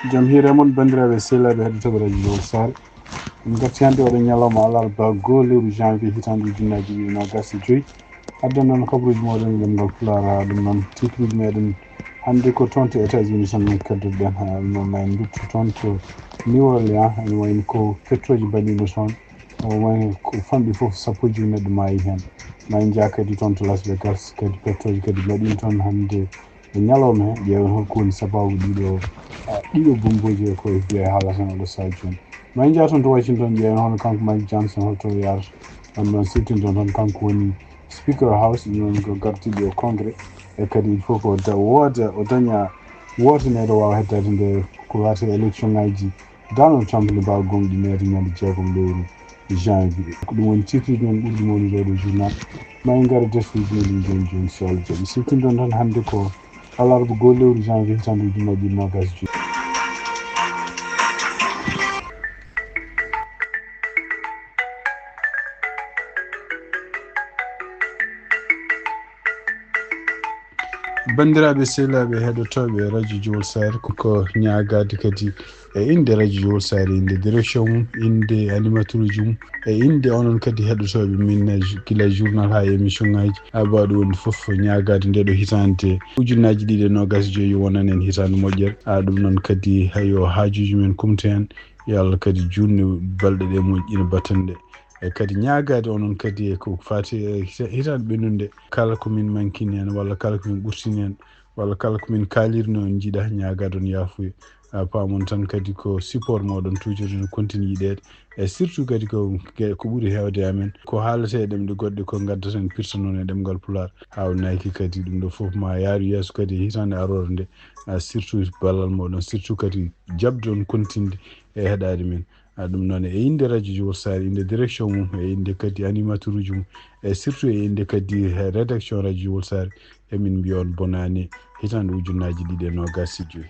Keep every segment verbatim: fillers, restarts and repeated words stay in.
Jam hiire mon, banndiraaɓe sehilaaɓe heɗotooɓe radio Lowol Saare. En ngarti hannde oɗo ñalawma alarba, goo lewru janvier, hitaande ujunnaaji ɗiɗi e noogaas e joy. Addan ɗon kabaruuji mooɗon e ɗemngal Pulaar, haa ɗum noon titruuji meɗen hannde ko toon to États-Unis tan min keddoto-ɗen, haa ɗum noon ma en nduttu toon to New Orleans, ene wayno ko petrooji mbaɗiino toon. O wayno ko famɗi fof sappo e joy neɗɗo maayi heen. Ma en njah kadi toon to Las Vegas, kadi petrooji kadi mbaɗiino toon hannde e ñalawma he, ƴeewen holko woni sababu ɗiɗo, a, ɗiɗo bombuuji ko F B I haalata heen oɗo sahaa jooni. Ma en njah toon to Washington, ƴeewen hono kanko Mike Johnson holto o yaarata. Ɗum noon siftinton toon kanko woni Speaker House, ɗum noon ko gardiiɗo Congrès. E kadi il faut ko da-, wooda, o daña woote nde ɗo waawa heddaade nde ko wiyetee élection ŋaaji Donald Trump ne mbaawa gomɗineede ñande jeegom lewru janvier. Ko ɗum woni titruuji men ɓurɗi mawnude oɗo journal. Ma en ngar e defteeji meɗen jooni jooni, so Allah jaɓi. Siftinton tan hannde ko alarba goo lewru janvier hitaande ujunnaji ɗiɗi noogaas e joy. Banndiraaɓe sehilaaɓe heɗotooɓe radio Jowol Saare, ko, ko ñaagaade kadi e innde radio Jowol Saare, innde direction mum, innde animateur uji mum, e innde onon kadi heɗotooɓe min, eh, gila journal haa e émission ŋaaji. A, baɗo woni fof ñaagaade nde ɗo hitaande ujunnaaji ɗiɗi e noogaas e joy yo wonan en hitaande moƴƴere. A, ɗum noon kadi yo haajuuji men kumto heen, yo Allah kadi juutnu balɗe ɗe moƴƴina battane ɗe. E kadi ñaagaade onon kadi e ko faati e hita-, hitaande ɓennunde, kala ko min mankini heen walla kala ko min ɓurtini heen walla kala ko min kaalirno on njiɗa, ñaagaade on yaafuya. A, paamon tan kadi ko support mooɗon toujours no continue yiɗeede. E surtout kadi ko ge-, ko ɓuri heewde e amen, ko haaletee e ɗemɗe goɗɗe ko ngaddaten pirtanon e ɗemngal Pulaar. Haa o naaki kadi ɗum ɗo fof ma yaaru yeeso kadi e hitaande aroore nde. A, surtout ballal mooɗon, surtout kadi jaɓde on continue e heɗaade men. A, ɗum noon e innde radio Jowol Saare, innde direction mum, e innde kadi animateur uji mum, e surtout e innde kadi rédaction radio Jowol Saare, emin mbiya on bonne année, hitaande ujunnaaji ɗiɗi e noogaas e joy.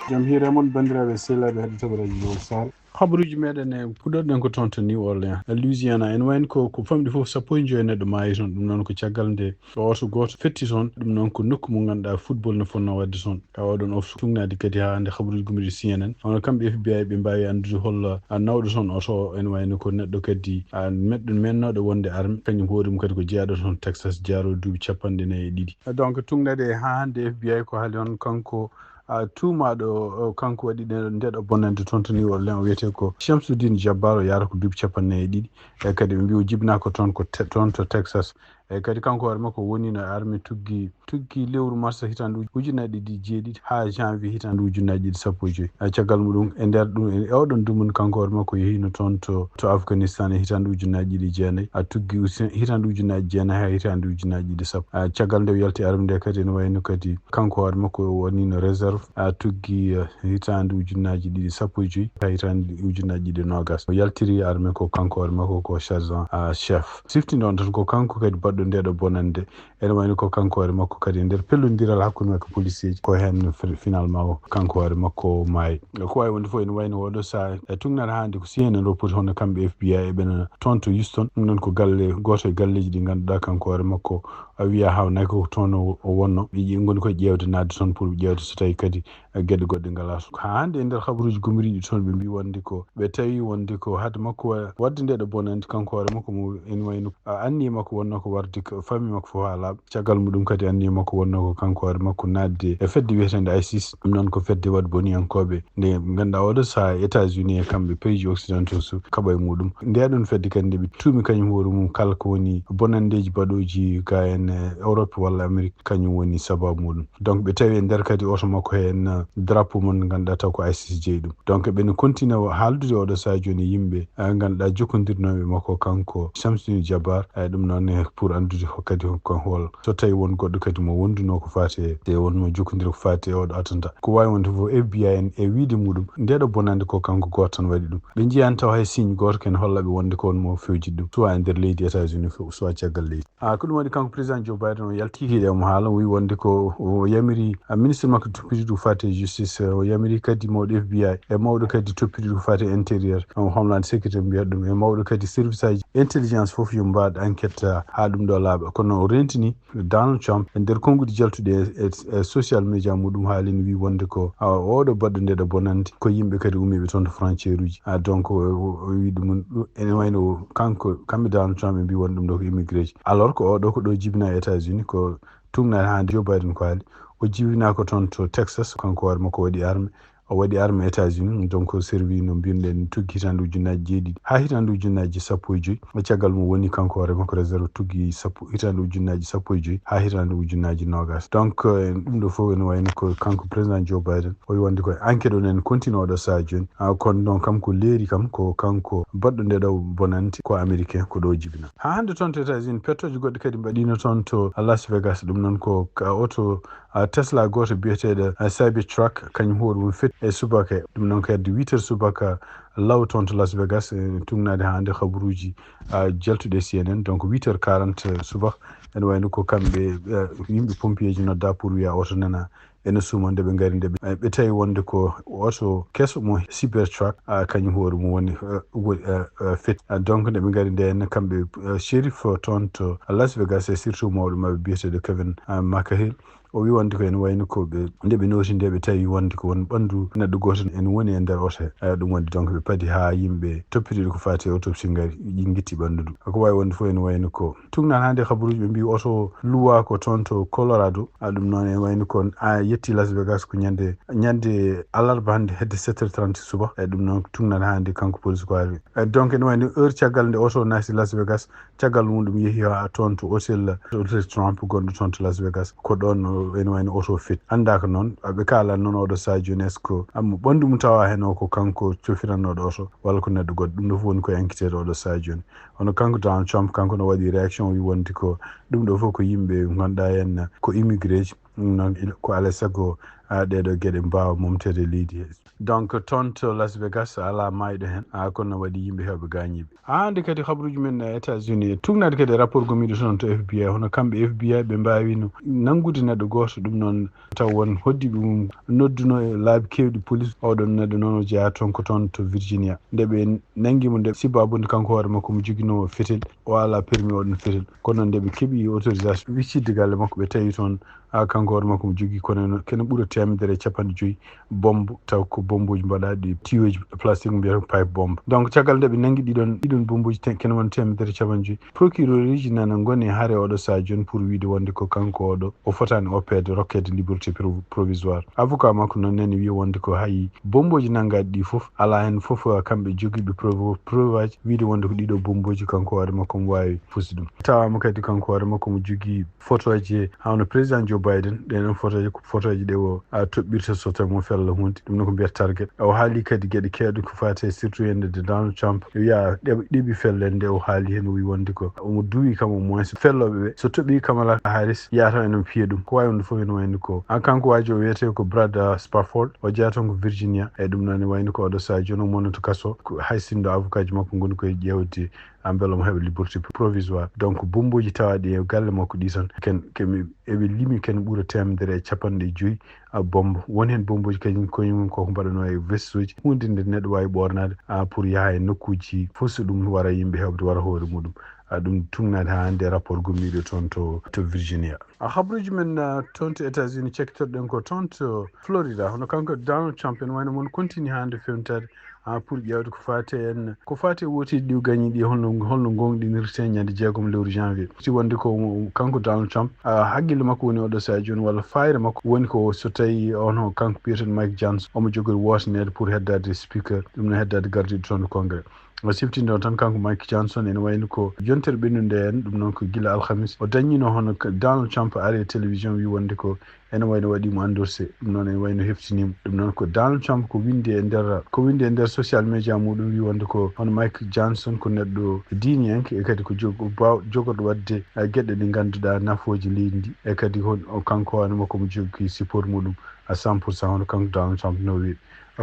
Jam hiire mon, banndiraaɓe sehilaaɓe heɗotooɓe radio Jowol Saare. Kabaruuji meɗen e puɗɗorɗen ko toon to New Orleans, e Louisiana. Ene wayno ko, ko famɗi fof sappo e joy neɗɗo maayi toon. Ɗum noon ko caggal nde oto gooto fetti toon. Ɗum noon ko nokku mo ngannduɗaa football no fotnoo waɗde toon. E oɗon oto tugnaade kadi haa hannde kabaruuji gummiiɗi C N N. Hono kamɓe F B I ɓe mbaawi anndude hol, a, nawɗo toon oto o. Ene wayno ko neɗɗo kadi, a, meɗɗo mennooɗo wonde arme. Kañum hoore mum kadi ko jeyaaɗo toon Texas, jaaroo duuɓi capanɗe nayi e ɗiɗi. Donc tugnaade haa hannde F B I ko haali on kanko a, tuumaaɗo, o, kanko waɗi ɗe, nde ɗo bonannde toon to New Orleans, o wiyetee ko Shamsuddin Jabbar, o yaara ko duuɓi capanɗe nayi e ɗiɗi. E kadi ɓe mbi o jibinaa ko toon, ko te-, toon to Texas. E kadi kanko hoore makko woni no arme tuggi, tuggi lewru mars hitaande uj-, ujunnaji ɗiɗi e jeeɗiɗi haa janvier hitaande ujunnaaji ɗiɗi sappo e joy. E caggal muɗum, e nder ɗum, e oɗon dumunna kanko hoore makko yehiino toon to, to Afghanistan e hitaande ujunnaaji ɗiɗi e jeenayi. A tuggi usi-, hitaande ujunnaaji jeenayi haa hitaande ujunnaaji ɗiɗi sappo. A caggal nde o yalti arme nde kadi ene wayno kadi kanko hoore makko o wonino réserve, a, tuggi, eh, hitaande ujunnaaji ɗiɗi sappo e joy, haa hitaande ujunnaaji ɗiɗi noogaas. O yaltiri arme ko kanko hoore makko ko sergent, a, chef. Siftinɗon tan ko kanko kadi baɗɗo nde ɗo bonannde. Ene wayno ko kanko hoore makko kadi e nder pellondiral hakkunde makko e policier ji, ko heen fi-, finalement o kanko hoore makko maayi. Ko waawi wonde fof ene wayno oɗo sahaa e tugnata hannde ko C N N o poti hono kamɓe F B I e ɓen toon to Houston. Ɗum noon ko galle, gooto e galleeji ɗi ngannduɗaa kanko hoore makko a wiya haawnaki ko toon o, o wonno. Ɓe ƴe-, ngoni koye ƴeewde naatde toon pour ƴeewde so tawi kadi, eh, geɗe goɗɗe ngalaa toon. Haa hannde e nder habaruuji gomriiɗi toon ɓe mbii wonde ko, ɓe tawi wonde ko hade makko wa-, waɗde nde ɗo bonannde kanko hoore makko mo ene wayno, a, anniya makko wonno ko warde ko famille makko fof haa laaɓa. Caggal muɗum kadi anniya makko wonno ko kanko hoore makko naatde e fedde wiyeteende ISIS. Ɗum noon ko fedde waɗ boniyankooɓe nde ngannduɗaa oɗo sahaa États-Unis e kamɓe pays occidentaux su kaɓa e muɗum. Nde ɗon fedde kadi nde ɓe tuumi kañum hoore mum kala ko woni bonanndeeji baɗooji ga en, eh, Europe walla Amérique, kañum woni sababu muɗum. Donc ɓe tawi e nder kadi oto makko heen, eh, drapeau mon ngannduɗaa taw ko ISIS jeyi ɗum. Donc ɓe no continue o haaldude oɗo sahaa jooni e yimɓe, eh, ngannduɗaa jokkondirnooɓe makko kanko Shamsuddin Jabbar, eh, ɗum noon, eh, pour anndude ko kadi ko hol so tawi won goɗɗo kadi mo wonduno ko faati e, e won mo jokkondiri ko faati e oɗo attentat. Ko waawi wonde fof F B I en e wiide muɗum nde ɗo bonannde ko kanko gooto tan waɗi ɗum. Ɓe njiyaani taw hay signe gooto ken holla ɓe wonde ko on mo fewjidi ɗum, soit e nder leydi États-Unis fof, soit caggal leydi. A, ko ɗum waɗi kanko président Joe Biden o yalti hiiɗe omo haala, o wi wonde ko o yamiri, a, ministre makko toppitiiɗo ko faati e justice, o yamiri kadi mawɗo F B I e mawɗo kadi toppitiiɗo ko faati e intérieur, o homeland sécurité mbiyata ɗum, e mawɗo kadi service aji intelligence fof yo mbaɗ enquête, a, haa ɗum ɗo laaɓa. Kono o rentini Donald Trump e nder konnguɗi jaltuɗi e, e, e social media muɗum, haalini, wi wonde ko, a, oɗo baɗɗo ndeɗo bonande ko yimɓe kadi umiiɓe toon to frontière uji. A, donc o, o, o wi ɗum ɗo, ene wayno o, kanko, kamɓe Donald Trump ɓe mbi won ɗum ɗo ko immigré ji. Alors ko oɗo ko ɗo jibina e États-Unis, ko tugnaade hannde Joe Biden ko haali. O jibina ko toon to Texas, kanko hoore makko waɗi arme. O waɗi arme États-Unis, donc o servi no mbiyuɗen tuggi hitaande ujunnaaji jeeɗiɗi haa hitaande ujunnaaji sappo e joy. E caggal mum woni kanko hoore makko réserve tuggi sappo, hitaande ujunnaaji sappo e joy haa hitaande ujunnaaji noogas. Donc, eh, ɗum ɗo fof ene wayno ko kanko président Joe Biden, o wi wonde ko enquête o nen continue oɗo sahaa jooni. Ah, kono noon kam ko leeri kam ko kanko baɗɗo nde ɗo bonande ko américain ko ɗo jibina. Haa hannde toon to États-Unis, pettooje goɗɗe kadi mbaɗiino toon to Las Vegas. Ɗum noon ko ka oto, ah, Tesla gooto biyeteeɗo, ah, Cybertruck, kañum hoore mum fetti e subaka. Ɗum noon ko hedde huit heures subaka law toon to Las Vegas, eh, tugnaade haa hannde kabaruuji, ah, jaltuɗi e C N N, donc huit heures quarante subaka. Ene wayno ko kamɓe, eh, yimɓe pompier ji nodda pour wiya oto nana ene suuma. Nde ɓe ngari, nde ɓe, eh, ɓe tawi wonde ko oto keso mo Cybertruck, ah, kañum hoore mum woni, eh, woni, eh, eh, fetti. Ah, donc nde ɓe ngari nde, en kamɓe, eh, shérif toon to Las Vegas, e surtout mawɗo maɓɓe biyeteeɗo Kevin, ah, McHale, o wi wonde ko ene wayno ko ɓe, nde ɓe nooti nde, ɓe tawi wonde ko won ɓanndu neɗɗo gooto ene woni e nder oto he. Eh, ɗum waɗi donc ɓe padi haa yimɓe toppitiiɗo ko faati e autopsie ngari, ƴi-, ngitti ɓanndu ndu. Ko waawi wonde fof ene wayno ko tugnaade hannde kabaruuji, ɓe mbi oto luwa ko toon to Colorado. A, ɗum noon ene wayno ko a yetti Las Vegas ko ñande, ñande alarba hannde hedde sept heures trente subaka. E ɗum noon ko tugnaade hannde kanko police ko haali. E donc ene wayno heure caggal nde oto naati Las Vegas, caggal mum ɗum yehi haa toon to hôtel, hôtel Trump gonɗo toon to Las Vegas. Ko ɗoon o, ene wayno oto fetti. Anndaaka noon, a, ɓe kaalan noon oɗo sahaa jooni, est-ce que amma ɓanndu mum tawa heen o ko kanko cofirannoɗo oto walla ko neɗɗo goɗɗo. Ɗum ɗo fof woni ko enquêteur oɗo sahaa jooni. Hono kanko Donald Trump, kanko no waɗi réaction, o wi wonde ko ɗum ɗo fof ko yimɓe ngonɗa heen ko immigré ji. Ɗum noon il-, ko alaa e sago, a, ɗeɗo geɗe mbaawa momteede leydi he. Donc toon to Las Vegas alaa maayɗo heen, a, kono no waɗi yimɓe heewɓe gaañiiɓe. Haa hannde kadi kabaruuji men e États-Unis, tugnaade kadi e rapport gommiiɗo toon to F B I, hono kamɓe F B I ɓe mbaawino nanngude neɗɗo gooto, ɗum noon taw won hoddiiɓe mum nodduno e laabi keewɗi police. Oɗon neɗɗo noon o jeyaa toon ko toon to Virginia. Nde ɓe nanngi mo nde, sibabude kanko hoore makko mo joginoo fetel, o alaa permis oɗon fetel. Kono nde ɓe keɓi autorisation wiccidde galle makko, ɓe tawi toon, a, kanko hoore makko mo jogii kono no kene ɓura teemedere e capanɗe joyi bombe, taw ko bombuuji mbaɗaaɗi tiyoji plastique mbiyata pipe bombe. Donc caggal nde ɓe nanngi ɗiɗon, ɗiɗon bombuuji te-, kene won teemedere e capanɗe joyi, procureur uji nana ngoni e hare oɗo sahaa jooni pour wiide wonde ko kanko oɗo o fotaani oppeede, rokkeede liberté pro-, provisoire. Avocat makko noon nani wiya wonde ko hay bombuuji nanngaaɗi ɗi fof alaa heen fof, a, kamɓe jogiiɓe preuve, preuve aji wiide wonde ko ɗiɗo bombuuji kanko hoore makko mo waawi fusi ɗum. Tawaama kadi kanko hoore makko mo jogii fotooji, hawno président Joe Biden, ɗen ɗon fotooji ko fotooji ɗe o, a, toɓɓirta so tawi mo fella huunde, ɗum noon ko mbiyata target. O haali kadi geɗe keewɗe ko faati e surtout hannde nde Donald Trump wiya ɗe-, ɗeɓi fellende, o haali heen, o wi wonde ko omo duwi kam au moins fellooɓe ɓe, so toɓi Kamala Harris, yahata enen piya ɗum. Ko waawi wonde fof ene wayno ko, a, kanko waajo o wiyetee ko Brad, a, Spafford, o jeyaa toon ko Virginia, e ɗum noon ne wayno ko oɗo sahaa jooni o monnoto kaso, ko hay sinno avocat ji makko ngoni koye ƴeewde a, mbele omo heɓa liberté provisoire. Donc bombuuji tawaaɗi e galle makko ɗi tan, ken, ken, eɓe limi ken ɓura teemedere e capanɗe joyi, a, bombe. Won heen bombuuji kañum koye mum koko mbaɗanoo e veste uji, huunde nde neɗɗo waawi ɓoornaade, a, pour yaha e nokkuuji fof so ɗum wara yimɓe heɓde wara hoore muɗum. A, ɗum tugnaade haa hannde rapport gommiiɗo toon to, to Virginia. A, habaruuji men, a, toon to États-Unis, cakkitorɗen ko toon to Florida. Hono kanko Donald Trump ene wayno mon continue hannde fewntaade, a, pour ƴeewde ko faati en, ko faati e wooteeji ɗi o gañi ɗi, holno, holno ngoongɗinirtee ñande jeegom lewru janvier. Si wonde ko kanko Donald Trump, a, hakkille makko woni oɗo sahaa jooni, walla faayre makko woni ko so tawi on, kanko biyeteeɗo Mike Johnson, omo jogori wooteneede pour heddaade speaker, ɗum no heddaade gardiiɗo toon to Congrès. O siftinde on tan, kanko Mike Johnson, ene wayno ko yontere ɓennunde en, ɗum noon ko gila alhamis, o dañino hono ko Donald Trump ari e télévision wi wonde ko ene wayno waɗi mo endorsé, ɗum noon ene wayno heftinimo. Ɗum noon ko Donald Trump ko windi e nder, ko windi e nder social media muɗum wi wonde ko hono Mike Johnson ko neɗɗo diiniyanke e kadi ko jog-, baaw-, jogorɗo waɗde, eh, geɗe ɗe ngannduɗaa nafooji leydi ndi, e kadi hon-, o kanko hoore makko mo jogii support muɗum à cent pour cent, hono kanko Donald Trump no wiya.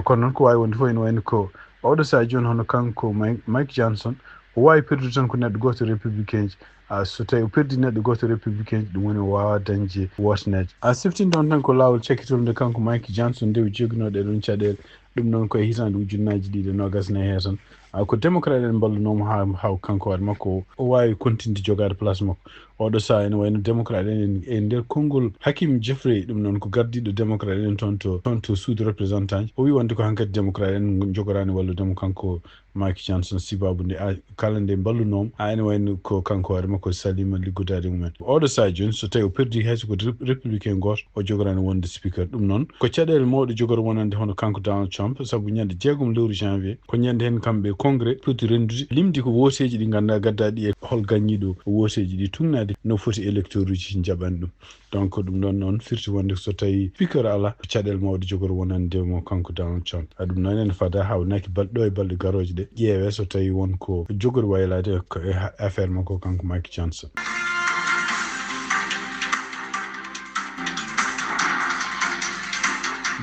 Kono noon ko waawi wonde fof ene wayno ko oɗo sahaa jooni hono kanko Mike, Mike Johnson, o waawi perdude tan ko neɗɗo gooto républicain ji. A, so tawi o perdi neɗɗo gooto républicain ji, ɗum woni o waawaa dañde wooteneeje. A, siftinde on tan ko laawol cakkitol nde kanko Mike Johnson nde o joginoo ɗee ɗoon caɗeele. Ɗum noon ko e hitaande ujunnaaji ɗiɗi e noogas nayi hee tan. A, ko démocrate en mballunoo mo haa, haa kanko hoore makko o, o waawi continde jogaade place makko. Oɗo saha ene wayno démocrate en e nder konngol Hakeem Jeffrey, ɗum noon ko gardiiɗo démocrate en toon to toon to suudu représentant ji, o wi wonde ko hankadi démocrate en jogoraani wallude mo kanko Mike Johnson, sibabu nde a kala nde mballunoom a ene wayno ko kanko hoore makko salima liggodaade mumen. Oɗo saha jooni so tawi o perdi hay soko républicain gooto, o jogoraani wonde speaker. Ɗum noon ko caɗeele mawɗe jogori wonande hono kanko Donald Trump, sabu ñande jeegom lewru janvier ko ñande heen kamɓe congrès poti renndude limdi ko wooteeji ɗi ngannduɗaa gaddaɗi e hol gaññiiɗo wooteeji ɗi tugnaade no foti électeur uji njaɓani ɗum. Donc ɗum ɗon noon firti wonde so tawi speaker ala, ko caɗeele mawɗe jogori wonande mo kanko Donald Trump. Ɗum noon ene fada hawnaki balɗe ɗo e balɗe garooje ɗe ƴeewe so tawi won ko jogori waylaade ko e affaire makko kanko Mike Johnson.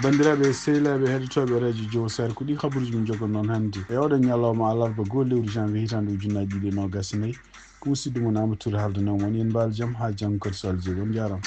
Banndiraaɓe sehilaaɓe heɗotooɓe radio Jowo Sare, ko ɗi kabaruuji min jogori noon hannde e oɗo ñalawma alarba goo lewru janvier hitaande ujunnaaji ɗiɗi e noogas e nayi. Ko musidɗo mon Amadou Touré haaldanoo mon, yen mbaal jam haa janngo kadi so Allah jaɓi. On njaaraama.